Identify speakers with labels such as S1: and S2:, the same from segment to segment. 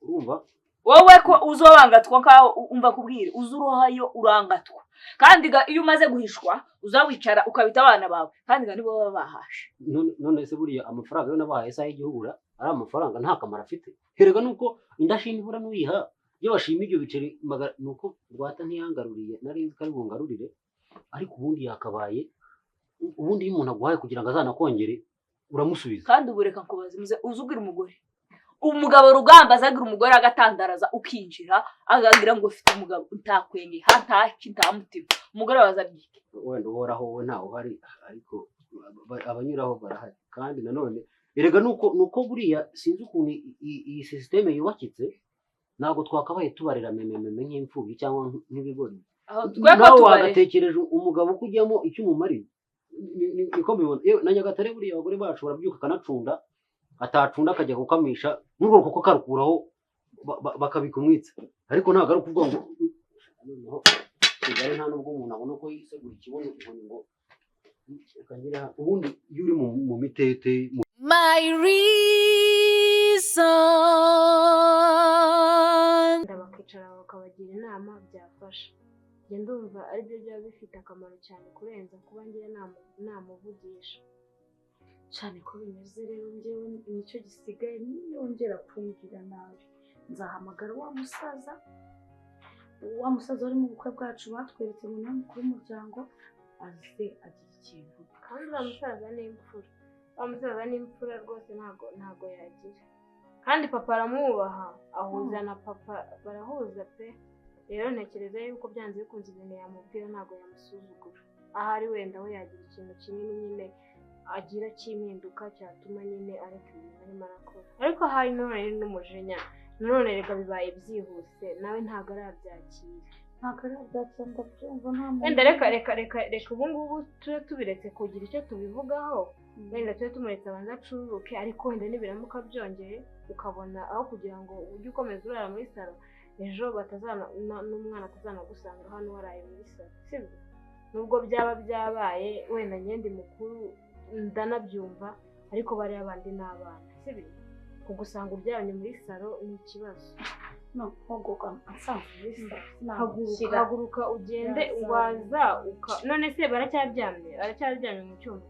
S1: Urumva?
S2: Wowe ko uzobangatwa nkaho umva kubwira uzurohayo urangatwa, kandi ga iyo umaze guhishwa uzawicara ukabita abana bawe, kandi ga nibo baba bahashe.
S1: None se buriya amafaranga yo nabahaye isaha y'igihura ari amafaranga nta kamaro afite? Herega nuko indashima ihora n'uyiha, iyo bashima ibyo biceri nuko Rwata ntiyangaruriye, nari nzi ko ari bungarurire. Ariko ubundi yakabaye, ubundi iyo umuntu aguhaye kugira ngo azanakongere uramusubiza.
S2: Kandi ubu reka nkubaze, muze uzubwira umugore, umugabo Rugamba azagira umugore agatandaraza, ukinjira akagira ngo ufite umugabo, ntakwenge ntaki nta mutima, umugore waza abyike.
S1: Wenda uhoraho wowe ntawe uhari, ariko abanyuraho barahari. Kandi nanone erega nuko buriya sinzi ukuntu iyi système yubakitse, ntabwo twakabaye tubarera memememe nk'imfubyi cyangwa nk'ibigori.
S2: Aho twe ko
S1: Nawe
S2: tubarera.
S1: Wagatekereje umugabo uko ujyamo icyo umumariye. Niko mbibona. Yewe, na Nyagatare buriya abagore bacu barabyuka akanacunda, atacunda akajya gukamisha n'urwo kuko karukuraho bakabika umwitsi. Ariko ntabwo ari ukuvuga ngo noneho Kigali nta nubwo umuntu abona ko yisegura ikibuno inkoni ngo reka ngere hano. Ubundi iyo uri mu mitete
S3: My reason.
S4: Bakicara bakabagira inama, byafasha. Njye ndumva aribyo byaba bifite akamaro cyane kurenza kuba ngira namuvugisha.
S5: Cyane ko bimeze rero, njyewe nicyo gisigaye. Niyongera kumbwira nabi, nzahamagara wa musaza, wa musaza wari mu bukwe bwacu batweretse mu mukuru w'umuryango, aze agira ikintu.
S4: Kandi uriya musaza ni imfura, wa musaza ni imfura rwose, ntago yagira. Kandi papa aramwubaha, ahuza na papa, barahuza pe. Rero ntekereza yuko byanze bikunze ibintu yamubwira ntabwo yamusuzugura. Ahari wenda we yagira ikintu kinini nyine agira cy'impinduka cyatuma nyine areka ibintu arimo arakora. Ariko ahari none n'umujinya nanone reka bibaye byihuse, nawe ntabwo arabyakira.
S5: Ntabwo arabyakira, ndabyumva, nta muntu.
S4: Wenda reka ubu ngubu tube tubiretse kugira icyo tubivugaho. Wenda tube tumuretse abanza acururuke, ariko wenda nibiramuka byongeye ukabona aho kugira ngo ujye ukomeza urara muri salo, ejo batazana n'umwana atazanagusanga hano waraye muri salo, sibyo? Nubwo byaba byabaye, wenda ngende mukuru ndanabyumva, ariko bariya bandi ni abana, sibyo? Kugusanga uryamye muri salo ni ikibazo.
S5: No nkogoka nsanzwe muri salo.
S4: Haguruka, haguruka ugende.
S5: Yaza.
S4: Waza uka none se baracyaryamye mu cyumba?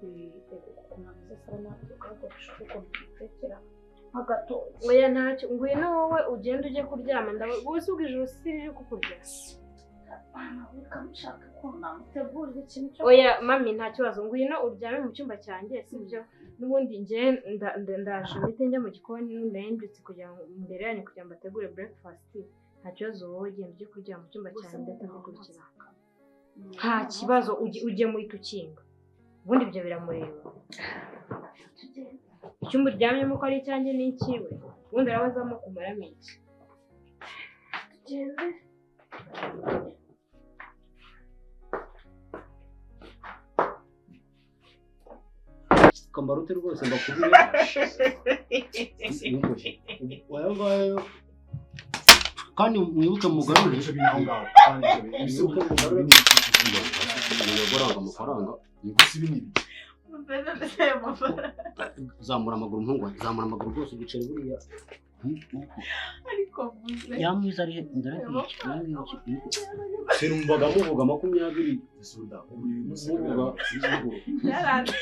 S5: Ukuntu ameze salo, nabyuka ahubwo bishobora ukuntu bitekera nk'agatoki.
S4: Oya, ntacyo, ngwino wowe ugende ujye kuryama. Ndabona wowe si ubwo ijoro si riri kukurya.
S5: Reka nshaka ukuntu namutegurira ikintu cyo
S4: Oya mami, nta kibazo, ngwino uryame mu cyumba cyanjye, sibyo? N'ubundi njye ndaje mpite njya mu gikoni, n'ubundi kugira ngo imbere yanyu kugira ngo mbategure breakfast. Nta kibazo, wowe genda ujye kuryama mu cyumba cyanjye, ndahita mbikurikira. Nta kibazo, ujye muhita ukinga, ubundi ibyo biramureba. Icyumba uryamyemo ko ari icyanjye ni ikiwe, ubundi arabazamo kumaramo iki?
S5: Tugende.
S1: Kambarute rwose mbakubire aya ngayo, kandi mwibuke mugarure.
S6: Ibyo bintu aho ngaho kandi ibyo bintu
S1: Mwibuke mugarure muyagoranga amafaranga.
S6: Gusa ibi ni ibiki?
S1: Zamura amaguru mpungu wanjye, zamura amaguru rwose. Igiceri buriya
S2: Ariko mvuze
S1: yamwiza ari ndaragiye. Sinumvaga muvuga 20.
S6: Suda ubu uri guseka.
S1: Muvuga.
S2: Byaranze.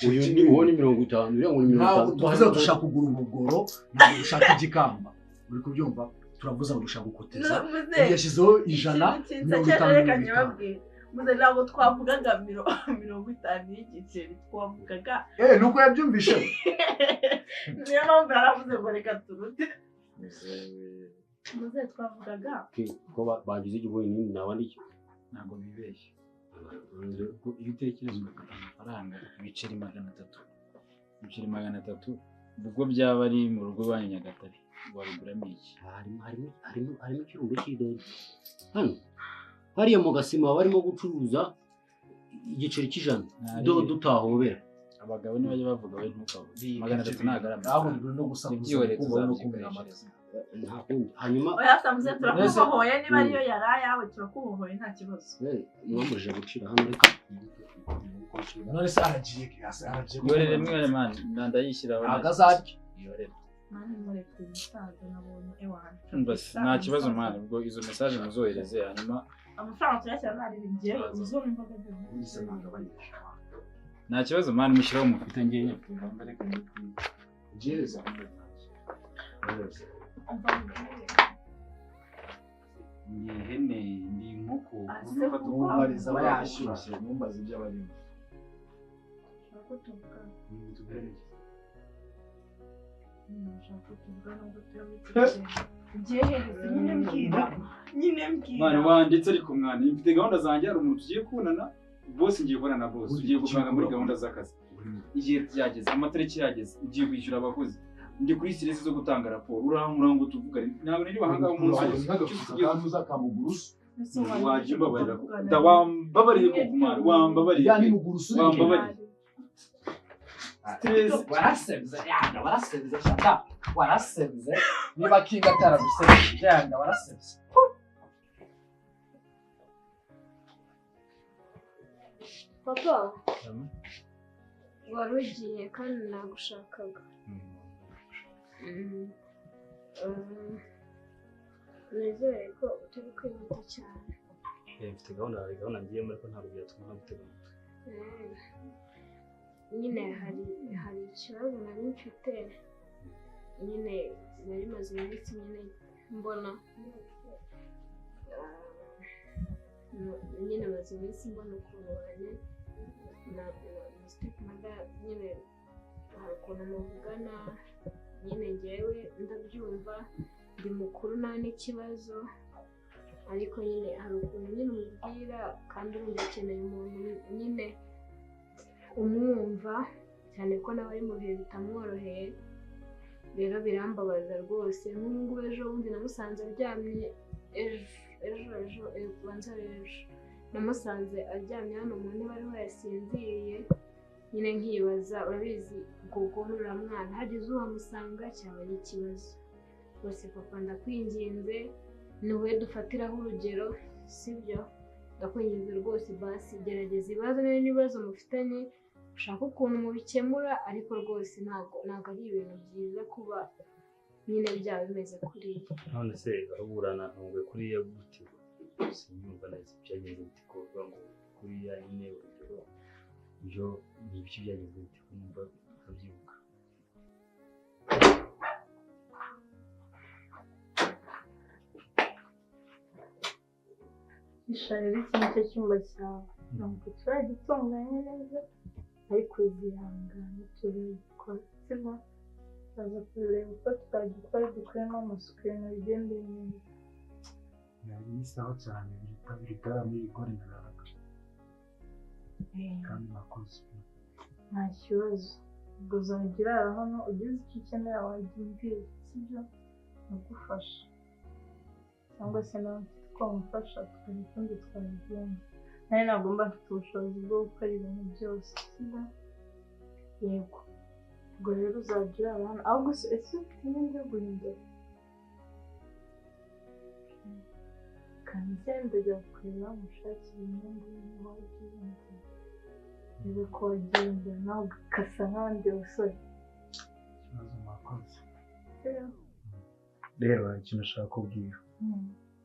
S1: Uyu ni uwo ni 50, uriya ngo ni mirongo
S6: Ntabwo
S1: itanu.
S6: tuvuze ngo dushaka kugura ubugoro, ntabwo dushaka igikamba, uri kubyumva? Turavuze ngo dushaka gukoteza.
S7: Muze
S6: Yashyizeho 100, 50,
S7: reka
S6: 50.
S7: Nyababwire muze, ntabwo twavugaga 50 y'igiceri, twavugaga
S6: Eh, nuko yabyumvishe.
S7: Niyo mpamvu yaravuze ngo reka turute. Muze, twavugaga
S1: Ko bagize igihugu nini naba ndi
S8: Ntabwo bibeshye. Iyo utekereza ugafata amafaranga ibiceri 300, ibiceri 300 ubwo byaba ari mu rugo iwanyu Nyagatare, wabiguramo iki?
S1: Harimo ikirundo cy'idodo hano hariya mu gasima barimo gucuruza igiceri cy'100. Dodo utahobera.
S8: Abagabo ntibajya bavuga, we ntukavuge. 300 ntabwo ari
S6: Ntabwo
S8: amafaranga.
S6: no gusakuza
S8: Ibyihorere
S6: kumva no kumena amatwi.
S8: tuzabyikoreshereza.
S1: Nta kundi. Hanyuma
S7: Oya Samuze, turakubohoye, niba ariyo yari ayawe turakubohoye, nta kibazo.
S1: Mwambujije gucira hano, reka.
S6: None se aragiye, aragiye?
S8: Yorere mwene man, ndayishyiraho.
S6: Ntabwo azarya.
S8: Yorere.
S7: Mani, mureke umusaza, nabonye ewana.
S8: Basi nta kibazo man, ubwo izo message muzohereze hanyuma
S7: Amafaranga turayashyira, ntari ngewe uzumva imbaga.
S6: Ubundi se ntagabanyije?
S8: Nta kibazo man, mushyiraho mufite, ngiye mbere.
S6: Gereza.
S7: Umva mubwire.
S8: Ni ihene, ni inkoko?
S7: Ase kuko
S6: Mwumbariza aba yashyushye, mwumbaza ibyo aba arimo.
S7: Ushaka ko tuvugana? Ushaka ko tuvugana ngo turabikora ugiye hehese nyine, mbwira nyine, mbwira.
S8: Mwana wanditse, ariko mwana mfite gahunda zanjye, hari umuntu tugiye kubonana, boss, ngiye kubonana na boss, tugiye gupanga muri gahunda z'akazi. Igihe byageze, amatariki yageze, ngiye kwishyura abakozi, ndi kuri stress zo gutanga raporo, urankura ngo tuvugane, ntabwo nari ahangaha umunsi wose.
S6: Nk'agafuka kamugurusu.
S8: Wajya umbabarira, wambabariye koko mwana, wambabariye.
S6: Ya ni mugurusu.
S8: Wambabariye stress.
S6: Warasebye yanga, warasebye shaka, warasebye. Niba kinga ataragusebye yanga, warasebye.
S4: Papa, wari ugiye kandi nagushakaga. Nizere ko utari kwihuta cyane.
S3: Mfite gahunda, hari gahunda ngiyemo, ariko ntabwo byatuma ntagutega amatwi.
S4: Nyine hari ikibazo nari mfite, nyine nari maze iminsi nyine mbona, nyine maze iminsi mbona ukuntu ubanye na step mother, nyine hari ukuntu muvugana, nyine ngewe ndabyumva, ndi mukuru nta n'ikibazo, ariko nyine hari ukuntu nyine umubwira kandi urumva ukeneye umuntu nyine umwumva, cyane ko nawe ari mu bihe bitamworoheye. Rero birambabaza rwose. Nk'ubu ngubu ejo bundi namusanze aryamye, ejo ejo ejo banza ejo namusanze aryamye hano mu ntebe ariho yasinziriye, nyine nkibaza, urabizi gogo n'uriya mwana hagize uhamusanga cyaba ari ikibazo rwose. Papa, ndakwinginze, ni wowe dufatiraho urugero, sibyo? Ndakwinginze rwose, basi gerageza ibibazo niba n'ibibazo mufitanye ushaka ukuntu mubikemura, ariko rwose ntabwo ari ibintu byiza kuba nyine byaba bimeze kuriya.
S3: None se baraburana ntunguye kuriya gute? Sinyumva neza byagenze bite ko bavuga ngo kuriya nyine, urugero ibyo ni ibiki, byagenze bite ko numva ntabyibuka?
S9: Isha, rero iki nicyo cyumba cyawe, ntabwo turagitunganya neza, ariko uzihangane turagikora, sibyo? Turaza kureba uko twagikora, dukuremo amasuku, ibintu bigende neza.
S3: Ni sawa cyane, biruta biruta muri rigore nararaga, kandi nakoze.
S9: Nta kibazo, ubwo uzajya urara hano, ugize icyo ukenera wajya umbwira, sibyo? Nkagufasha, cyangwa se nawe mfite uko wamufasha, tukareba ukundi twabigenza. Nanjye ntabwo mba mfite ubushobozi bwo gukora ibintu byose, sibyo? Yego, ubwo rero uzajya urara hano. Ahubwo se ese ufite imyenda yo guhindura? Kanze ndajya kureba mushakire imyenda wajya uhindura, urebe ko wajya uhindura nawe ugasa nk'abandi basore.
S3: Ikibazo, mwakoze.
S9: Sibyo?
S3: Rero hari ikintu ushaka kubwira.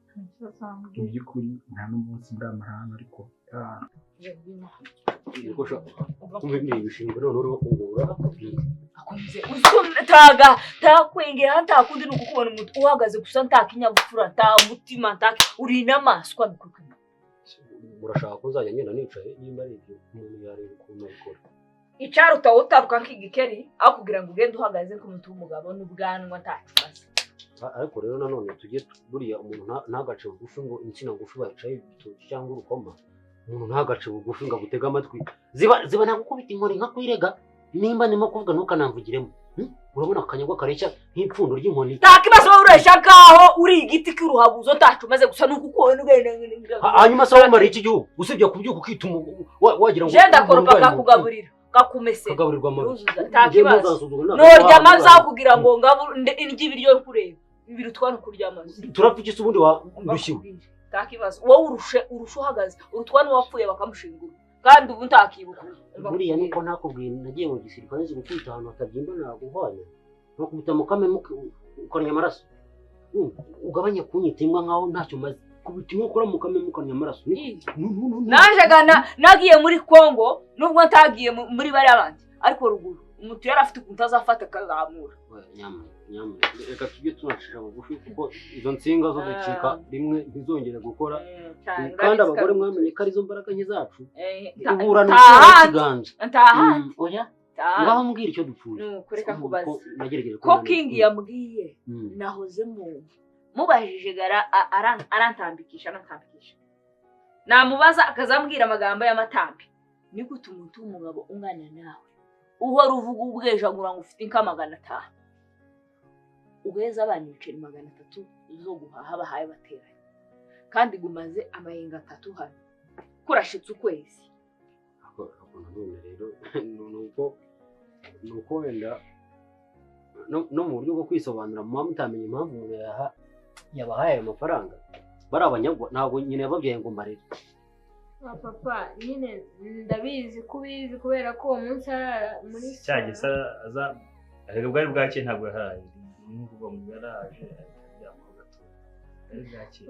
S9: Nta kibazo,
S3: Mu
S9: wambwira.
S3: by'ukuri nta n'umunsi ndamara hano, ariko
S1: Niko sha, kumva ibishingwe none urimo kungura.
S2: Taga takwengera ntakundi ni ukukubona umuntu uhagaze gusa, nta kinyabupfura, nta mutima, nta uri inyamaswa.
S1: Murashaka ko nzajya ngenda nicaye? Nimba ari ibyo, umuntu yareba ukuntu abikora.
S2: Icaruta utaruka nk'igikeri aho kugira ngo ugende uhagaze nk'umuntu w'umugabo n'ubwanwa ntacu umaze.
S1: Ariko rero nanone tujye buriya umuntu ntagace bugufi ngo insina ngufi bayicaye ibitoki cyangwa urukoma. Umuntu ntagace bugufi ngo agutege amatwi, ziba ziba nagukubita inkoni nka kwirega. Nimba ndimo kuvuga ntukanamvugiremo. Urabona akanyagwa kareshya nk'ipfundo ry'inkoni.
S2: Nta kibazo, wowe ureshya nkaho uri igiti cy'uruhabuzo, ntacu umaze gusa ni ukukubona ugenda.
S1: Hanyuma se wamariye iki gihugu usibye kubyuka ukita wagira ngo
S2: Je ndakoropa,
S1: umuntu urwaye mu
S2: kakugaburira, kakumesera.
S1: Kagaburirwa amabi.
S2: Uruzuza, nta
S1: Njye
S2: kibazo.
S1: ntuzasuzugure, ntabwo
S2: Norya
S1: waba
S2: amazi
S1: urwaye.
S2: aho kugira ngo indye ibiryo kureba. Birutwa no kurya amazi.
S1: Turapfa iki se ubundi wa ndushyiwe?
S2: Ntakibazo. Wowe urushe urusha uhagaze. Urutwa n'uwapfuye bakamushingura. Kandi ubu ntakibuka.
S1: Buriya nuko ntakubwiye nagiye mu gisirikare nzi gukubita ahantu hatabyimba naguhwanya. Nkakubita mu kameme ukarnya amaraso. Ugabanye kunyita imbwa nkaho ntacyo maze. Kubita inkokora mu kameme ukarnya amaraso.
S2: Naje gana nagiye muri Kongo nubwo ntagiye muri bari abandi ariko ruguru umuntu yari afite ukuntu azafata akazamura.
S1: Nyamara reka tujye tunacisha bugufi kuko izo nsinga zo zicika rimwe ntizongere gukora. Kandi abagore mwamenye ko arizo mbaraga nke zacu. Uburana ikiganza. Oya ngaho mbwira icyo dupfuye.
S2: Nuko reka kubaza. Ko King yambwiye nahoze mubajije gara arantambikisha anantambikisha. Namubaza akazambwira amagambo y'amatambi. Ni gute umuntu w'umugabo ungana nawe uhora uvuga ubwejagura ngo ufite inka 500 ugaheza abana ibiceri 300 zo guhaha bahaye bateranye kandi gumaze amayenga 3 hano kurashitse ukwezi.
S1: None rero nuko wenda no mu buryo bwo kwisobanura muba mutamenye impamvu umuntu yabahaye ayo mafaranga. Bari abanyagwa ntabwo nyine yababyaye ngo mbarere.
S4: Papa nyine ndabizi ko ubizi kubera ko uwo munsi arara muri
S3: cyagisa aza ariko bwari bwake ntabwo yaharaye nukuva mu yaraje aryamaho gato bwari bwake.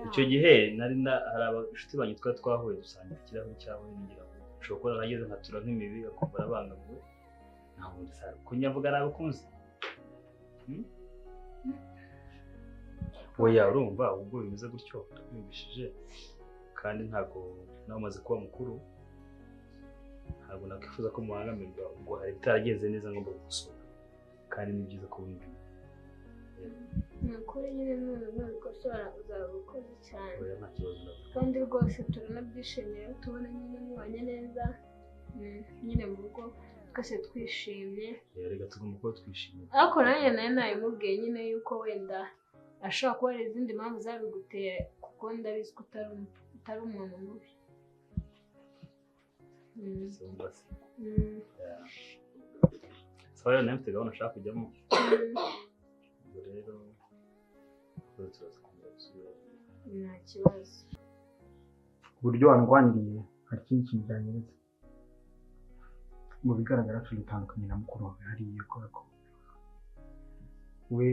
S3: Icyo gihe nari hari abashuti banjye twari twahuye dusangira ikirahuri cya wine ngira ngo ushobora kubona nageze nkatura nk'imibi akumva arabangamiwe ntabwo ndisara ko nyavuga nabikunze. Oya urumva ubwo bimeze gutyo ndabyumvishije kandi ntabwo nawe umaze kuba mukuru ntabwo nakwifuza ko mubangamirwa ubwo hari bitaragenze neza ngomba gukosora kandi ni byiza ko wumva.
S4: Ni ukuri nyine nubikosora uzaba ukoze cyane.
S3: Oya nta kibazo ndavuga.
S4: Kandi rwose turanabyishimiye tubona nyine mubanye neza nyine mu rugo twese twishimye.
S3: Reka tugomba kuba twishimye.
S4: Ariko nanjye nayo nabimubwiye nyine yuko wenda ashobora kuba hari izindi mpamvu zabiguteye kuko ndabizi ko utari umuntu mubi.
S3: Sawa rero nawe mfite gahunda nshaka kujyamo. Ubwo rero turaza kongera gusubira.
S4: Nta kibazo.
S10: Uburyo wandwaniriye hari ikindi kintu byanyeretse. Mu bigaragara turi dutandukanye na mukuru wawe hariya kubera ko we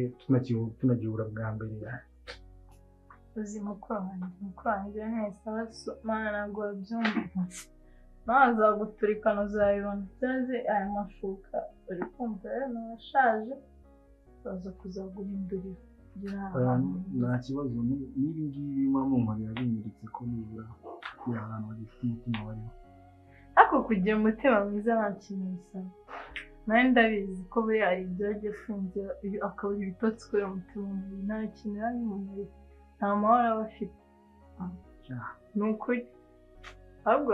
S10: tunagihura bwa mbere.
S9: Uzi mukuru wanjye mwese mana ntabwo wabyumva nawe azaguturikana uzabibona cyaze aya mashuka uri kumva rero narashaje baza kuzaguhindurira.
S10: Nta kibazo n'ibi ngibi muba binyeretse ko nibura uri ahantu bagifite umutima bariho.
S9: Ariko kugira umutima mwiza nta kintu bisaba. Nawe ndabizi ko buriya hari ibyo yagiye afungira akabura ibitotsi kubera umutima mubi nta kintu yari bimumariye nta mahoro aba afite. Ni ukuri ahubwo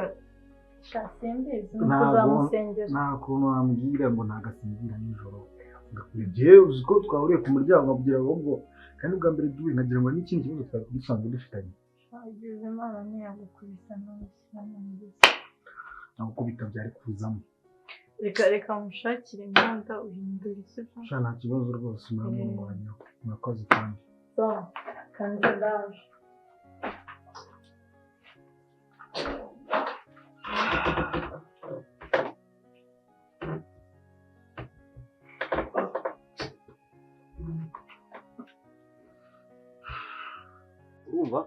S9: simbizi nuko uzamusengera.
S10: Nta kuntu wambwira ngo ntagasinzira nijoro igihe uzi ko twahuriye ku muryango nkabwira ngo kandi ubwa mbere duhuye nkagira ngo n'ikindi kibazo twari dusanzwe dufitanye.
S9: Wagize Imana ntiyagukubita n'ubushyira mu ngeso.
S10: Nagukubita byari kuzamo.
S9: Reka mushakire imyenda uhindure sibyo?
S10: Sha nta kibazo rwose muramurwanya murakoze kandi.
S9: Sawa kandi ndaje.
S1: Urumva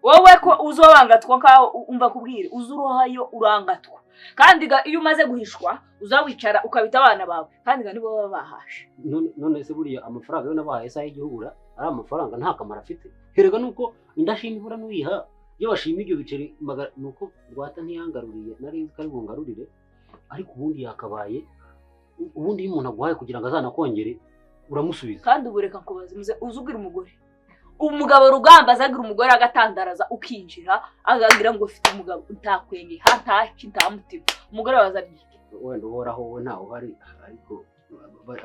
S2: wowe ko uzobangatwa nkaho umva kubwira uzurohayo urangatwa kandi iyo umaze guhishwa uzawicara ukabita abana bawe kandi nibo baba bahashe.
S1: None se buriya amafaranga yo nabahaye isaha y'igihura ari amafaranga nta kamaro afite. Herega nuko indashima ihura n'uyiha iyo bashima ibyo biceri nuko rwata ntiyangaruriye nari nzi ko ari bungarurire ariko ubundi yakabaye ubundi iyo umuntu aguhaye kugira ngo azanakongere uramusubiza.
S2: Kandi ubu reka nkubaze uzubwira umugore umugabo Rugamba azagira umugore agatandaraza ukinjira akagira ngo ufite umugabo ntakwenge ntaki nta mutima umugore waza byiki.
S1: Wenda uhoraho we ntawe uhari ariko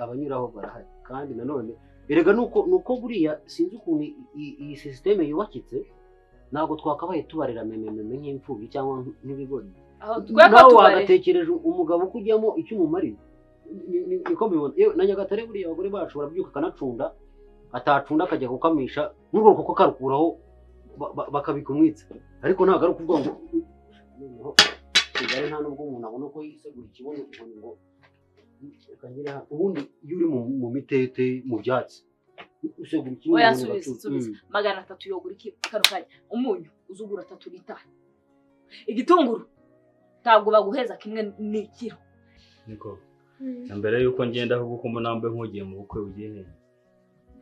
S1: abanyuraho barahari. Kandi nanone erega nuko buriya sinzi ukuntu iyi systeme yubakitse ntabwo twakabaye tubarera memememe nk'imfubyi cyangwa nk'ibigori. Nawe wagatekereje umugabo uko ujyamo icyo umumariye niko mbibona. Na Nyagatare buriya abagore bacu barabyuka akanacunda Atacunda akajya gukamisha n'urwo rukoko karukuraho bakabika umwitsi. Ariko ntabwo ari ukuvuga ngo noneho Kigali nta nubwo umuntu abona ko yisegura ikibono inkoni ngo reka ngere hano. Ubundi iyo uri mu mitete mu byatsi usegura ikibono
S2: Oya
S1: inkoni
S2: subiza
S1: ugacura.
S2: Subiza. 300 yogura iki kano kanya? Umunyu uzugura 3.5. Igitunguru ntabwo baguheza kimwe n'ikiro.
S3: Niko. Na mbere yuko ngenda ahubwo ko mbona mbe nkugiye mu bukwe ugiye he?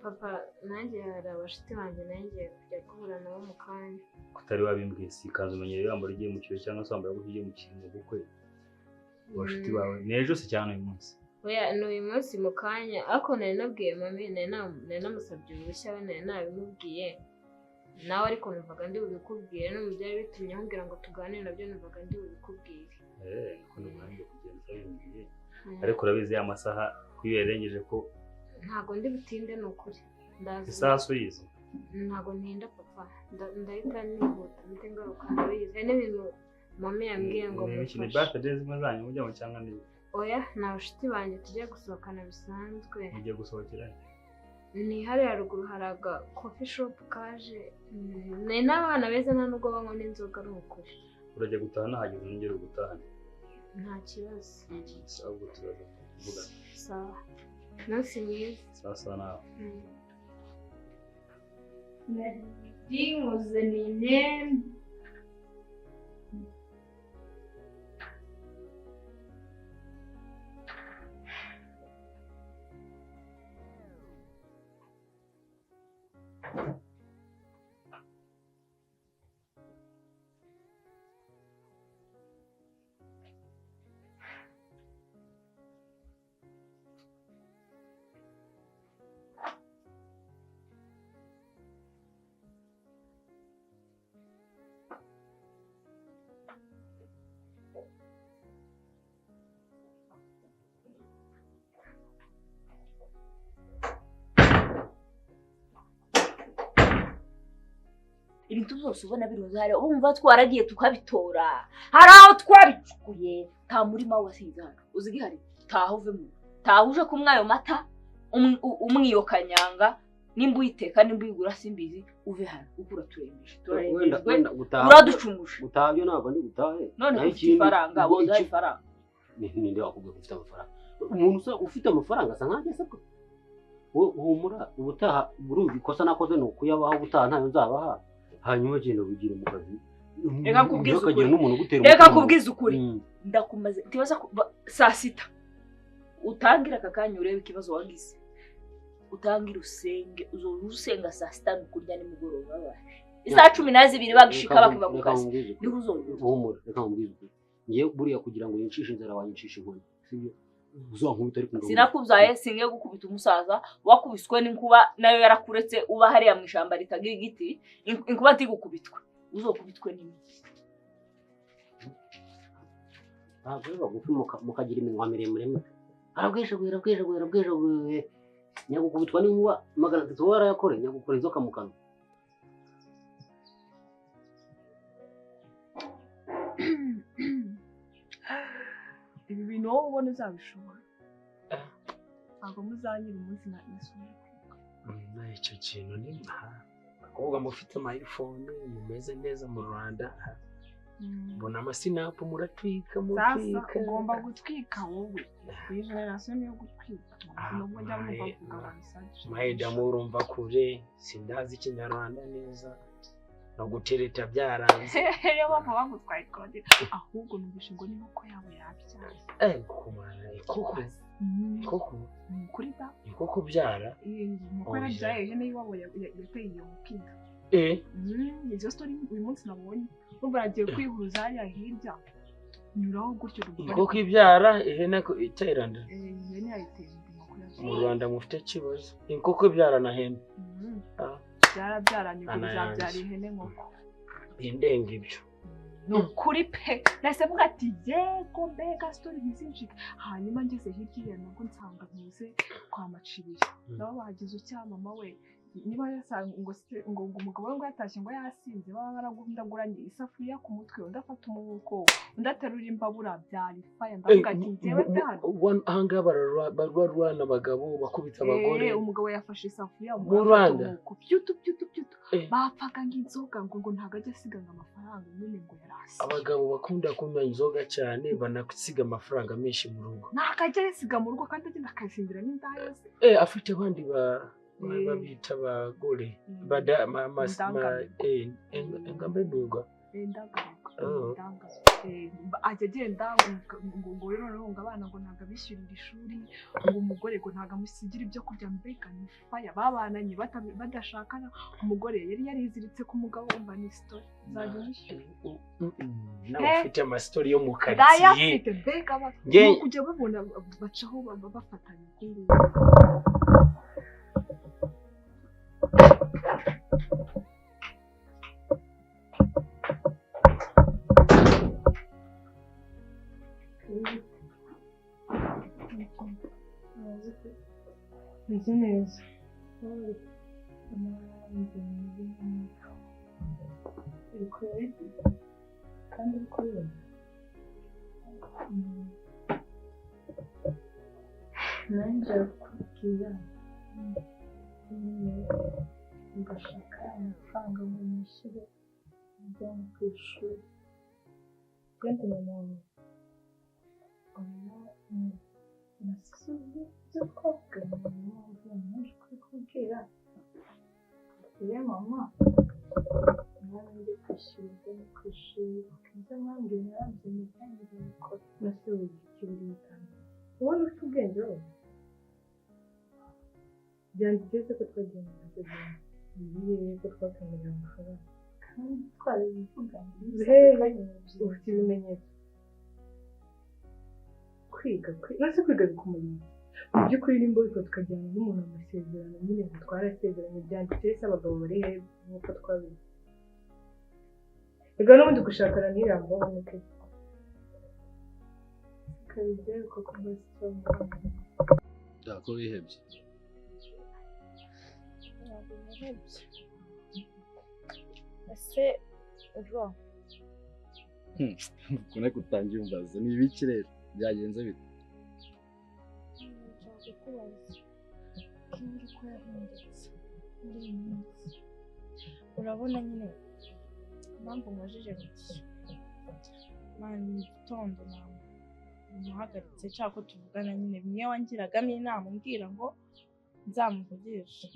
S4: Papa nanjye hari abashuti banjye nanjye kujya guhura nabo mu kanya.
S3: Kutari wabimbwiye si ikanzu umenyereye wambara ugiye mu kirori cyangwa se wambara ugiye mu kirori mu bukwe. Abashuti bawe ni ejo se cyane uyu munsi?
S4: Oya ni uyu munsi mu kanya, ariko nari nabwiye mami, nari namusabye uruhushya we nari nabimubwiye. Nawe ariko numvaga ndi bubikubwire, no mu byari bitumye ambwira ngo tuganire nabyo numvaga ndi bubikubwire.
S3: Niko nubuhange kugenza bimbwiye. Ariko urabizi ya masaha kuyerengeje ko
S4: ntago ndi butinde ni ukuri. Ndazi.
S3: Isaha suyizi.
S4: Ntago ntinda papa, ndahita nihuta mpite ngaruka ndabizi. Hari n'ibintu mami yambwiye ngo
S3: mufashe. Ni birthday zimwe zanyu mujya mu cyangwa ni?
S4: Oya ni abashuti banjye tujya gusohokana bisanzwe.
S3: Mugiye gusohokera?
S4: Ni hariya ruguru hari aga coffee shop kaje. Ni n'abana beza nta nubwo banywa n'inzoga ari ukuri.
S3: Urajya gutaha nahageze nongere ugutahane.
S4: Nta kibazo.
S3: Sawa ubwo turaza kuvugana.
S4: Sawa. Umunsi mwiza.
S3: Sawa sawa nawe.
S9: Nari ni imyenda.
S2: Ibintu byose ubona birunze hariya urumva twaragiye tukabitora, hari aho twabicukuye nta murima wasize hano uzi gihari, taha uvemo, taha uje kumwa ayo mata umwiyo kanyanga nimba uyiteka nimba uyigura simbizi, uve hano kuko uraturembeje, turarembejwe, uraducumuje.
S1: Gutaha byo ntabwo ndi gutahe.
S2: None ufite ifaranga, wowe ifaranga
S1: ninde wakubwiye ko ufite amafaranga? Umuntu ufite amafaranga asa nkanjye se ko? Humura ubutaha urumva ikosa nakoze ni ukuyabaha, ubutaha ntayo nzabaha. Hanyuma genda wigire mu kazi.
S2: Reka nkubwize ukuri. Reka nkubwize ukuri. Ndakumaze ntibaza saa sita. Utangira aka kanya urebe ikibazo wagize. Utangira usenge, uzorusenga saa sita nukurya nimugoroba baje. Isaha 12 bagishika bakiva ku kazi. Niho uzongera.
S1: Humura, reka nkubwize ukuri. Ngiye buriya kugira ngo yincishe inzara wayincishe inkoni. Sibyo? Uzankubita ariko ngabo.
S2: Sinakubyaye singiye gukubita umusaza wakubiswe n'inkuba nayo yarakuretse uba hariya mu ishamba ritagira igiti, inkuba ntigukubitwe, uzokubitwe n'imiti.
S1: Abagore bagufi mukagira iminwa miremire mute. Arabwejagwera bwejagwera bwejagwera. Nyagukubitwa n'inkuba 300 warayakore nyagukora inzoka mu kanwa.
S7: Ibi bintu wowe ubona uzabishobora. Ntabwo muzanyira umunsi nasubira kwiga.
S11: Icyo kintu ni abakobwa mufite ama iPhone mumeze neza mu Rwanda. Mbona amasinapu muratwika mutwika.
S7: Sasa ugomba gutwika wowe. Iyi generation yo gutwika. Nubwo njya numva kuvuga abantu.
S11: Mayidamu urumva kure sindazi ikinyarwanda neza. No gutereta byaranze.
S7: Yo baba bagutwaye kode ahubwo numvishe ngo ni nko yabo yabyaye.
S11: Kumana koko. Koko
S7: kuri da.
S11: Koko byara.
S7: Nuko yarabyaye ihene iwabo yateye iyo mukinga. Izo story uyu munsi nabonye. Urumva nagiye kwihuza hariya hirya. Nyuraho gutyo ruguru.
S11: Koko ibyara ihene ko iteranda.
S7: Ihene yayiteye inkoko yabyaye.
S11: Mu Rwanda mufite kibazo. Inkoko ibyara na hene.
S7: Byarabyaranye ngo bizabyara ihene nkoko.
S11: Bindenga ibyo.
S7: Ni ukuri pe. Nahise mvuga ati yego mbega story ntizinshike. Hanyuma ngeze hirya nabwo nsanga ntuze kwa Macibiri. Nabo bagize ucya mama we Niba yasanga ngo ngo umugabo we ngo yatashye ngo yasinze, baba baragundaguranye isafuriya ku mutwe, undi afata umwuko, undi aterura imbabura, byari fire. Ndavuga ati njyewe byahano.
S11: Ahangaha bararwana abagabo bakubita abagore.
S7: Umugabo yafashe isafuriya, umugore afata umwuko, byutu byutu byutu, bapfaga nk'inzoga ngo ntabwo ajya asiganga amafaranga nyine ngo yarasi.
S11: Abagabo bakunda kunywa inzoga cyane banasiga amafaranga menshi mu rugo.
S7: Ntabwo ajya ayasiga mu rugo kandi agenda akayasindira n'indaya ze.
S11: Afite abandi babita abagore engambeduga.
S7: Ajya agenda ngo rero ngo abana ngo ntabwo abishyurira ishuri, ngo umugore ngo ntabwo amusigira ibyo kurya, mbega ni faya. Babananye badashakana, umugore yari yariziritse ku mugabo, umva ni sitori nzajya umushyura.
S11: Nawe ufite amasitori yo mu karitsiye.
S7: Ndayafite mbega ni ukujya babona bacaho bafatanya uku nguku.
S9: Meze neza. Uri kure kandi uri kubibona. Nanjye kukubwira ngashaka amafaranga ngo nishyure njyane ku ishuri. Kandi mama wawe nasize ibyo twavuganye, niyo mpamvu naje kubikubwira. Rero mama nawe njye kwishyura njyane ku ishuri, ibyo mwambwiye narabyemeye kandi ndabikora. Nase wiga iki buri bitanu? Ubona ufite ubwenge wowe? Byanditse se ko twagiye mu masezerano? Bibiliya ko twatangaga amafaranga kandi twarabivuganye. Ufite ibimenyetso? Kwiga nase kwiga bikumariye mu by'ukuri nimba ariko tukajyana n'umuntu amasezerano nyine ngo twarasezeranye, byanditse se abagabo bari he nk'uko twabizi? Reka n'ubundi gushakana ntirambaho nike kabijyayo koko mbese
S12: ko wihebye.
S4: Ntabwo nihebye. Ese ro
S12: ukuntu kutangira umbaza ni ibiki rero byagenze bite?
S4: Nshaka kukubaza Kingi ko yahindutse muri iyi minsi. Urabona nyine impamvu nkajije gutya, mani mu gitondo namuhagaritse cyangwa ko tuvugana nyine bimwe wangiragamo inama umbwira ngo nzamuvugishe.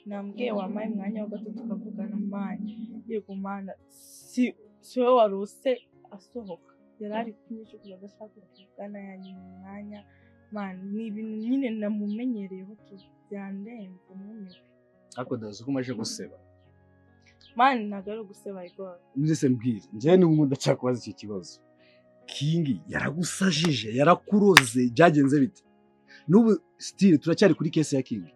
S4: Nambwiye wampaye umwanya wa gato tukavugana, mani yego mana si wowe warose asohoka, yari ari kunyishyuza adashaka kuvugana yanyuma umwanya. Mani ni ibintu nyine namumenyereyeho byandenze numiwe.
S12: Ariko ndazi ko umaze guseba.
S4: Mani ntabwo ari uguseba igora.
S12: Nze mbwire njyewe n'ubu ndacyakubaza iki kibazo. Kingi yaragusajije, yarakuroze, byagenze bite? N'ubu still turacyari kuri case ya Kingi.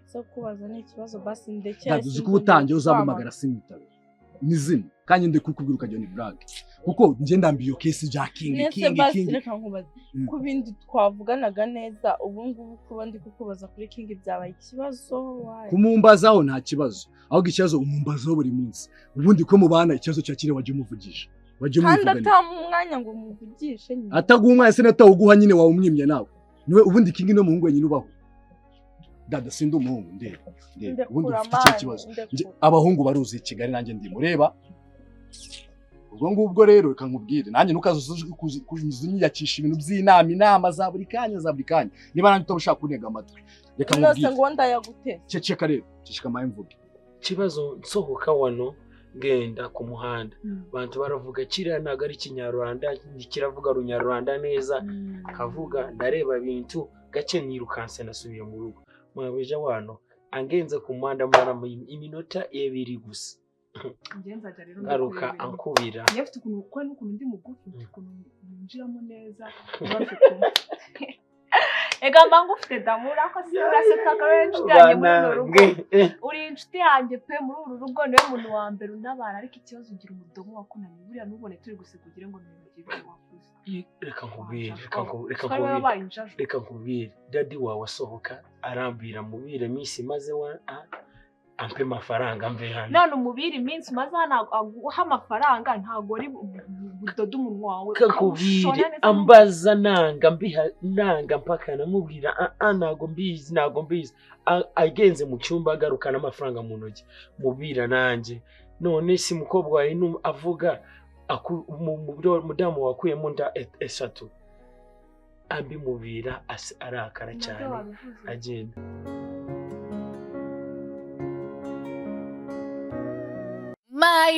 S4: So kubaza ni ikibazo basi ndekera.
S12: Ntabwo uzi ko utangiye uzamamagara simwitabe. Ni zina kandi ndi kukubwira ukajya ni blague. Kuko njye ndambiye iyo case ya Kingi Kingi Kingi.
S4: Reka nkubaze ku bindi twavuganaga neza, ubu ngubu kuba ndi kukubaza kuri Kingi byabaye ikibazo?
S12: Kumumbazaho nta kibazo, ahubwo ikibazo umumbazaho buri munsi. Ubundi ko mubana ikibazo cya kire wajya umuvugisha, wajya
S4: umuvugana kandi atamu umwanya ngo umuvugishe nyine.
S12: Ataguha umwanya se natawuguha nyine wawumwimye nawe. Niwe ubundi Kingi no muhungu wenyine ubaho. Dada sindi umuhungu ndeba ndeba ubundi ufite icyo kibazo. Abahungu baruzi Kigali nanjye ndimo reba. Ubwo ngubwo rero reka nkubwire nanjye ntukazunyiyakisha ibintu by'inama, inama za buri kanya za buri kanya. Niba nanjye utabashaka kuntega amatwi reka nkubwire.
S4: Nose ngo ndayaguteze.
S12: Ceceka rero, ceceka maye mvuge.
S11: Kibazo nsohoka wano ngenda ku muhanda bantu baravuga kiriya ntabwo ari ikinyarwanda, kiravuga runyarwanda neza. Kavuga ndareba bintu gake nirukanse nasubiye mu rugo. Mwabeja wano angenze ku muhanda mara iminota 2 gusa. Ngaruka ankubira.
S7: Njye mfite ukuntu kuko n'ukuntu ndi mugufi, mfite ukuntu ninjiramo neza. Ega mba ngufite damura ko si urasetsa akaba inshuti yanjye muri uru rugo. Uri inshuti yanjye pe muri uru rugo, niwe muntu wa mbere untabara, ariko ikibazo ugira umudomo wakunaniye. Buriya ntubone turi guseka ugire ngo ni wagiye wakoze.
S11: Reka nkubwire, reka reka
S7: Twari
S11: nkubwire,
S7: wabaye injajwa.
S11: Reka nkubwire, daddy wawe asohoka arambwira mubire minsi maze wa ampe amafaranga mve hano.
S7: None umubiri iminsi umaze hano aguha amafaranga, ntabwo ari budode umunwa wawe
S11: Kakubwire,
S7: ukawushora neza.
S11: Ambaza nanga mbiha nanga mpaka namubwira ah, ntago mbizi, ntago mbizi. Agenze mu cyumba agarukana amafaranga mu ntoki, mubira nanjye none si mukobwa wawe avuga mudamu wakuyemo nda 3, abimubwira arakara
S7: Nabyo
S11: cyane
S7: wabivuze.
S11: Agenda.
S13: My